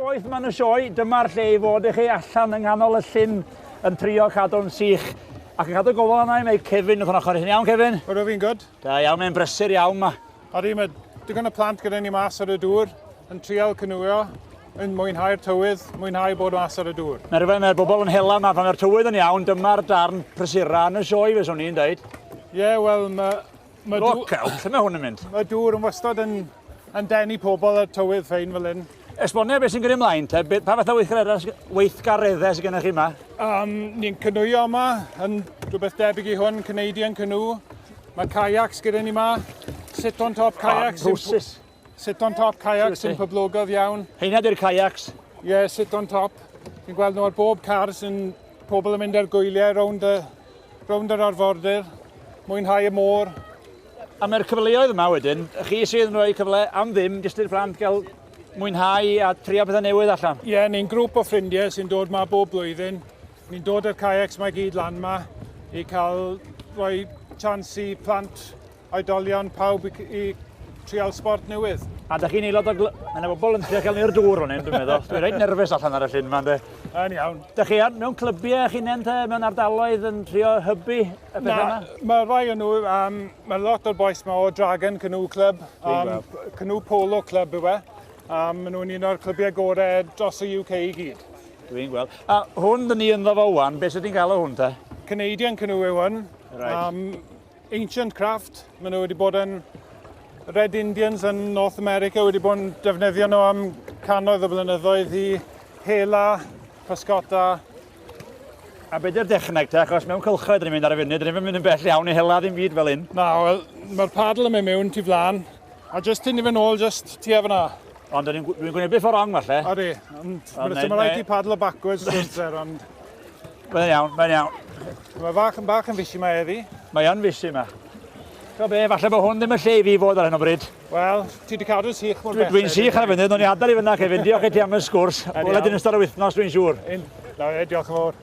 poeth yma yn y sioe, dyma'r lle i fod i chi allan yng nghanol y llyn yn trio cadw'n sych ac yn cadw gofal arna i, mae Kevin wrth yn ochr i. Chi'n iawn, Kevin? Ydw, fi'n good. Da iawn, mae'n brysur iawn ma. Odi, mae digon o plant gyda ni mas ar y dŵr, yn trial canŵio, yn mwynhau'r tywydd, mwynhau bod mas ar y dŵr. Mae rhywbeth, mae'r bobl yn hela yma, pan mae'r tywydd yn iawn, dyma'r darn prysura yn y sioe, fe swn i'n dweud. Ie, yeah, wel, mae... Ma Look out, lle mae hwn yn mynd? Mae dŵr yn wastad yn, yn denu pobl ar tywydd ffein fel hyn. Esbonio beth sy'n gyrru ymlaen te, pa fath o weithgareddau, weithgareddau sydd gennych chi yma? Ni'n canŵio yma, yn rhywbeth debyg i hwn, Canadian canoe. Mae kayaks gyda ni yma, sit on top kayaks. Oh, trwsus. Sit on top kayaks sy'n poblogaidd iawn. Heina di'r kayaks? Ie, yeah, sit on top. Fi'n gweld nhw ar bob car sy'n pobl yn mynd ar gwyliau rownd, y, rownd yr arfordir, mwynhau y môr. A mae'r cyfleoedd yma wedyn, chi sydd yn rhoi cyfle am ddim jyst i'r plant gael mwynhau a trio pethau newydd allan. Ie, yeah, ni'n grŵp o ffrindiau sy'n dod ma bob blwyddyn. Ni'n dod â'r kayaks ma gyd lan ma i cael rhoi chance i plant oedolion, pawb i, i trial sport newydd. A da chi'n aelod o... Gl... Mae yna bobl yn trio cael ni'r dŵr fan hyn, dwi'n meddwl. Dwi'n reit nerfus allan ar y llyn yma, ynddi? Yn iawn. Da chi ar, mewn clybiau eich hunain te, mewn ardaloedd yn trio hybu y pethau yma? Mae rai o'n nhw, mae lot o'r bois ma o Dragon Canoe Club, Canoe Polo Club yw e. Maen nhw'n un o'r clybiau gorau dros y UK i gyd. Dwi'n gweld. A hwn dyn ni ynddo fo wan, beth sydd ti'n gael o hwn te? Canadian Canoe yw hwn. Right. Ancient craft, maen nhw wedi bod yn Red Indians yn North America wedi bod yn defnyddio nhw am cannoedd o blynyddoedd i hela, pysgota. A be di'r dechneg te, achos mewn cylchoedd dyn ni'n mynd ar y funud, dyn ni'n mynd yn bell iawn i hela ddim byd fel hyn. Na, wel, mae'r paddle yn mynd mewn tu flan, a jyst tynnu fe nôl jyst tua fyna. Ond dwi'n gwneud beth ffordd wrong falle. Odi, ond mae'n rhaid i paddle backwards drwy'r amser, ond... Mae'n iawn, mae'n iawn. Mae fach yn bach yn fishy ma heddi. Mae yn fishy ma. Ti'n be, falle bod hwn ddim y lle i fi fod ar hyn o bryd. Wel, ti wedi cadw sych mor bell. Dwi'n sych ar y funud, ond i adael i fyna, Kevin. Diolch i ti am y sgwrs. Wela di'n ystod y wythnos, dwi'n siŵr. Na, diolch yn fawr.